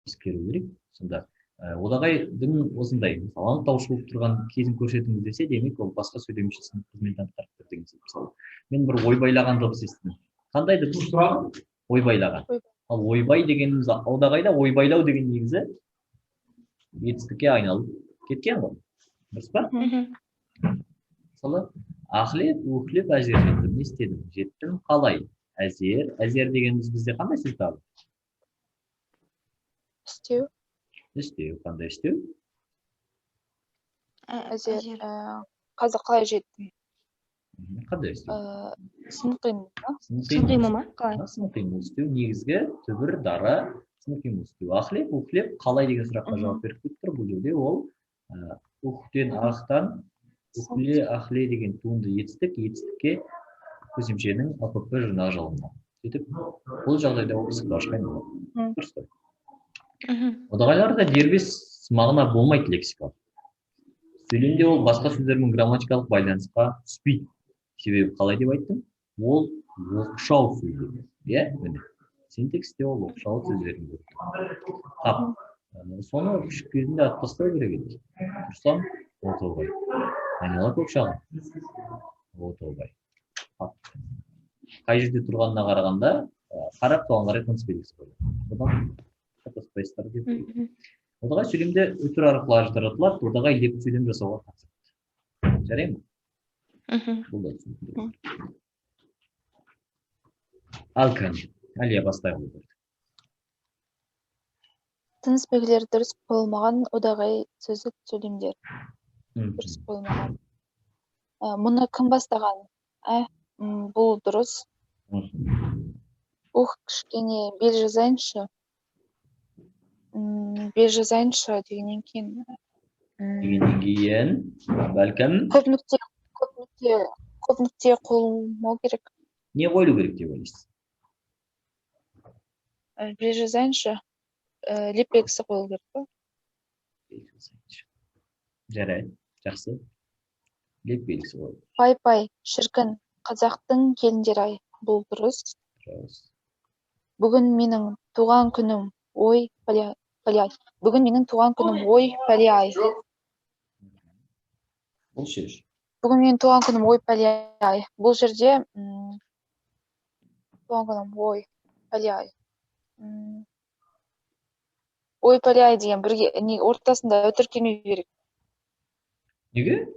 Ескеру керек. Сонда одағайдың осындай, мысалы, анықтауыш болып тұрған кезін көрсетіңіз десе, демек, ол басқа сөйлем мүшесінің қызметін атқарып тұр деген сөз. Мысалы, мен бір ойбайлаған дыбыс естідім. Қандай дыбыс? Ойбайлаған. Ал ойбай дегеніміз одағайда ойбайлау деген негізі етістікке айналып кеткен ғой, дұрыс па? Мгм. Мысалы, ахлеп ухлеп әзер жеттім. Не істедім? Жеттім. Қалай? Әзер. Әзер дегеніміз бізде қандай сөз тағы? Істеу. Істеу. Қандай істеу? Әзер. Әзер. Қазір қалай жеттім? Қандай істеу? Сын қимыл ба? Сын. Сын қимыл ма, қалай? Сын қимыл істеу. Негізгі түбір, дара сын қимыл істеу. Ахлеп ухлеп қалай деген сұраққа жауап беріп кетіп тұр. Бұл жерде ол ухтен, ахтан, ухле, ахле деген туынды етістік, етістікке көсемшенің апп жұрнағы жалғанған. Сөйтіп, бұл жағдайда ол пысықтауышқа айналады. Дұрыс қой? Мгм. Одағайларда дербес мағына болмайды лексикалық. Сөйлемде ол басқа сөздермен грамматикалық байланысқа түспейді. Себебі қалай деп айттым? Ол оқшау сөйлем. Иә, міне. Синтаксисте ол оқшау сөздердің бірі. Қап. Соны күшік кезінде атып тастау керек еді. Тұрсам, отаубай. Айнала көк шағын. Отаубай. Қап. Қай жерде тұрғанына қарағанда, қарап, соған қарай тыныс белгісі қойылады. Содан шатаспайсыздар деп. Одағай сөйлемде үтір арқылы ажыратылады, одағай лепті сөйлем жасауға қатысады. Жарай ма? Мгм. Бұл да түсінікті. Ал кәне, Әлия, бастайық бұл. Тыныс белгілері дұрыс қойылмаған одағай сөздік сөйлемдер. Дұрыс қойылмаған. Мұны кім бастаған? Бұл дұрыс. Ух, кішкене бел жазайыншы. Бел жазайыншы дегеннен кейін Дегеннен кейін, бәлкім, көп нүкте қойылмау керек. Не қойылу керек деп ойлайсыз? Бел жазайыншы. Леп белгісі қойылу керек па? Бел жазайыншы. Жарайды, жақсы. Леп белгісі қойылу. Пай, пай, шіркін, қазақтың келіндері ай. Бұл дұрыс. Дұрыс. Бүгін менің туған күнім, ой, пәле, пәле ай. Бүгін менің туған күнім, ой, пәле ай. Бұл шеш. Бүгін менің туған күнім, ой, пәле ай. Бұл жерде туған күнім, ой, пәле ай. Ой, пәле ай деген бірге не ортасында үтір келмеу керек. Неге?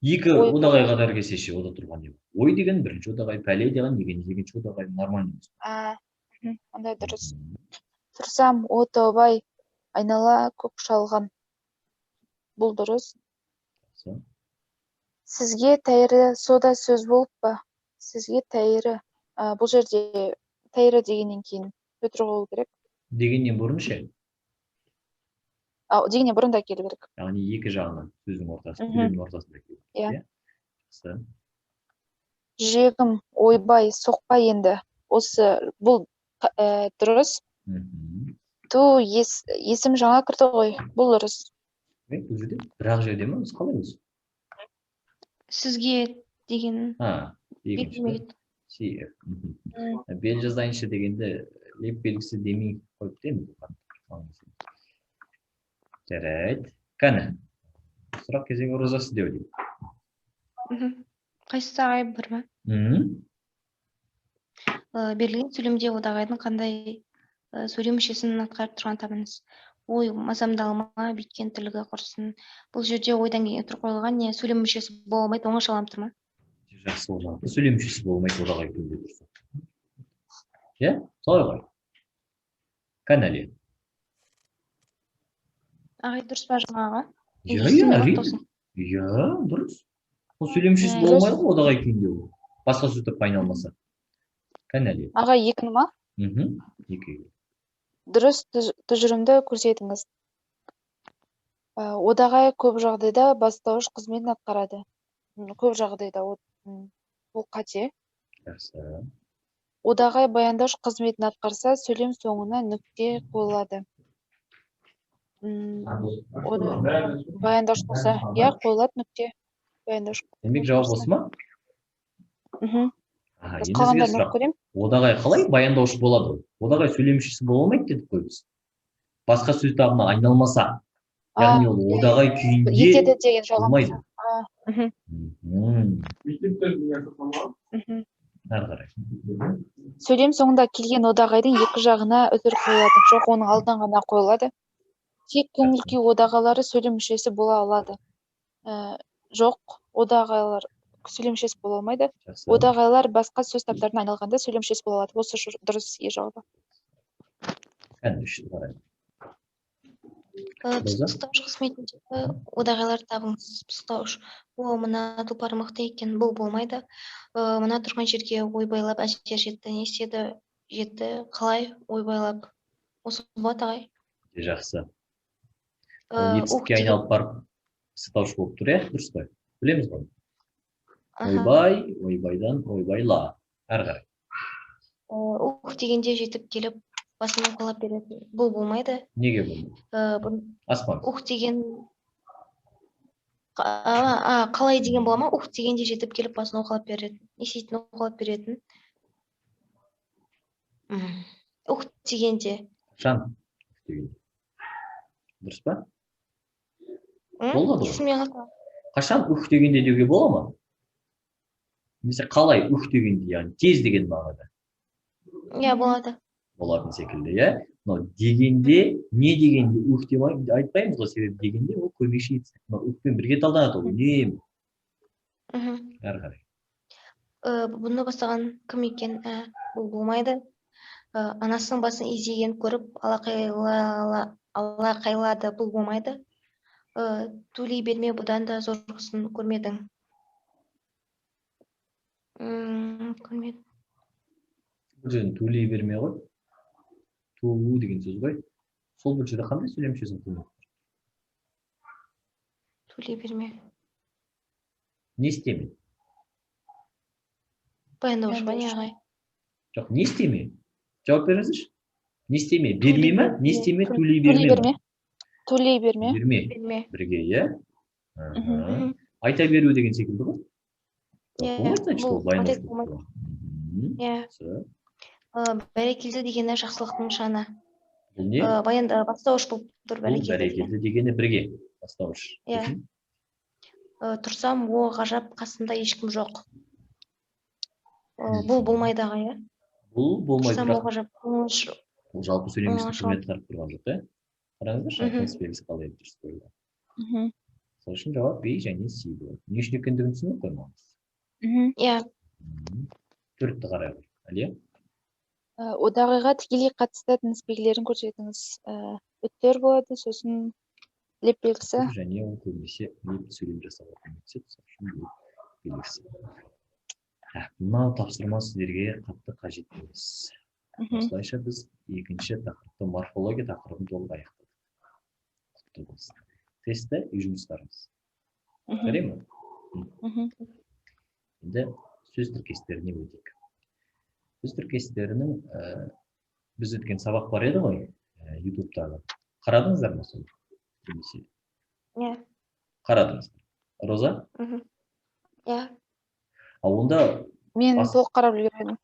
Екі Ой, одағай қатар келсе ше, ода тұрған не бар? Ой деген бірінші одағай, пәле деген деген екінші одағай, нормально емес. А, ондай дұрыс. Тұрсам, о таубай, айнала көк шалған. Бұл дұрыс. Жақсы. Сізге тәйірі сода сөз болып па? Сізге тәйірі. А, бұл жерде тәйірі дегеннен кейін үтір қою керек. Дегеннен бұрын ше? А, дегеннен бұрын да келу керек. Яғни екі жағынан сөздің ортасы, сөйлемнің ортасында келу керек, Иә. иә? Жақсы. Жүрегім, ойбай, соқпа енді. Осы бұл дұрыс. Ту, есім жаңа кірді ғой. Бұл дұрыс. Демек, бұл жерде бір ақ жерде ма, біз қалай өзі? Сізге деген А, екінші. бетіме кетті. Си, Бел жазайыншы дегенде леп белгісі демей қойыпты енді бұл қатты. Жарайды. Кәні. Сұрақ кезегі, Роза, сізде ойлаймын. Қайсысы, ағай, бір ма? Мхм. Берілген сөйлемде одағайдың қандай сөйлем мүшесін атқарып тұрған табыңыз. Ой, мазамды алма, бүйткен тірлігі құрсын. Бұл жерде ойдан кейін үтір қойылған, не сөйлем мүшесі бола алмайды, оңашаланып тұр ма? Жақсы, ол жалпы сөйлем мүшесі болмайды одағай күнде тұрса. Иә, солай ғой. Кәні, Әлия. Ағай, дұрыс па жаңағы? Иә, Естімей иә, қалып әрине. тосын. Иә, дұрыс. Ол сөйлем мүшесі Иә. бола алмайды ғой одағай күйінде ол. Басқа сөз таппай айналмаса. Кәні, Әлия. Ағай, екіні ма? Мхм. Екі. Дұрыс тұжырымды көрсетіңіз. Одағай көп жағдайда бастауыш қызметін атқарады. Көп жағдайда ол қате. Жақсы. Одағай баяндауыш қызметін атқарса, сөйлем соңына нүкте қойылады. Баяндауыш болса, иә, қойылады нүкте. Баяндауыш Демек, жауап осы ма? Мхм. Аха, Біз енді сізге қалғандарын сұрақ. оқып көремін. Одағай қалай баяндаушы болады ол? Одағай сөйлем мүшесі бола алмайды дедік қой біз. Басқа сөз табына айналмаса, яғни ол одағай күйінде Етеді деген жалғамаса. болмайды. А, мхм. Мхм. Әрі қарай. Сөйлем соңында келген одағайдың екі жағына үтір қойылады. Жоқ, оның алдынан ғана қойылады. Тек көңіл күй одағайлары сөйлем мүшесі бола алады. Жоқ, одағайлар сөйлем мүшесі бола алмайды. Жақсы. Одағайлар басқа сөз таптарына айналғанда сөйлем мүшесі бола алады. Осы дұрыс е жауабы. Кәне, үшті қарайық. Роза? Пысықтауыш қызметіндегі одағайлар табыңыз. Пысықтауыш. О, мына тұлпар мықты екен, бұл болмайды. Мына тұрған жерге ойбайлап әзер жетті. Не істеді? Жетті. Қалай ойбайлап? Осы болады, ағай. Өте жақсы. Ол Ух етістікке деген айналып барып пысықтауыш болып тұр, иә, дұрыс қой. Білеміз ғой. Аха. Ойбай, ойбайдан, ойбайла. Әрі қарай. Ух дегенде жетіп келіп басын уқалап беретін. Бұл болмайды. Неге болмайды? Аспан. Ух деген қалай деген бола ма? Ух дегенде жетіп келіп басын уқалап беретін. Не істейтін уқалап беретін? Ух дегенде. Қашан? Ух дегенде. Дұрыс па? М? Болады ғой. Есіме қалды. Қашан ух дегенде деуге бола ма? Немесе қалай ух дегенде, яғни тез деген мағынада. Иә, болады. Болатын секілді, иә? Мынау дегенде, не дегенде ух деп айтпаймыз ғой, себебі дегенде ол көмекші етістік. Мынау ухпен бірге талданады ол үнемі. Әрі қарай. Бұны бастаған кім екен? Бұл болмайды. Анасының басын изеген көріп, алақайлады, бұл болмайды. Төлей берме, бұдан да зорғысын көрмедің. Көрмедім. Бұл жерде төлей берме ғой. Төлу деген сөз ғой. Сол бұл жерде қандай сөйлем мүшесін қолданады? Төлей берме. Не істеме? Баяндауыш па, не Баяндауыш. ағай? Жоқ, не істеме? Жауап беріңіздерші. Не істеме? Берме ма? Не істеме? Төлей Төлей берме ма? берме. Төлей берме. Берме. Берме. Бірге, иә? Аха. Мхм. Айта беру деген секілді ғой. Иә, Болмайды, значит, бұл ол баяндауыш қате болып болмайды. тұр. Мхм. Иә. Жақсы. Бәрекелді дегені жақсылықтың нышаны. Бұл не? Бастауыш болып тұр Бұл бәрекелді деген. бәрекелді дегені бірге. Бастауыш. Иә. Сосын? Тұрсам, о, ғажап, қасымда ешкім жоқ. Бұл болмайды, ағай, иә? Бұл болмайды, Тұрсам, о, бірақ ғажап, оңаш бұл жалпы сөйлем оңаша. қызмет атқарып тұрған жоқ, иә? Қараңыздаршы, тыныс белгісі қалай дұрыс қойылған. Сол үшін жауап Б және С болады. Не үшін екендігін түсіндік қой маған. Иә. Төртті қарайық. Әлия? Одағайға тікелей қатысты тыныс белгілерін көрсетіңіз. Үтір болады, сосын леп белгісі. Және ол көбінесе леп сөйлем жасауға көмектеседі, сол үшін леп белгісі. Так, мынау тапсырма сіздерге қатты қажет емес. Осылайша біз екінші тақырыпты, морфология тақырыбын толық аяқтадық. Құтты болсын. Тестті үй жұмыстарымыз. Жарай ма? Енді сөз тіркестеріне өтейік. Сөз тіркестерінің, біз өткен сабақ бар еді ғой, ютубтағы. Қарадыңыздар ма соны? Немесе? Иә. Қарадыңыздар. Роза? Иә. Ал онда Мен бас толық қарап үлгермедім.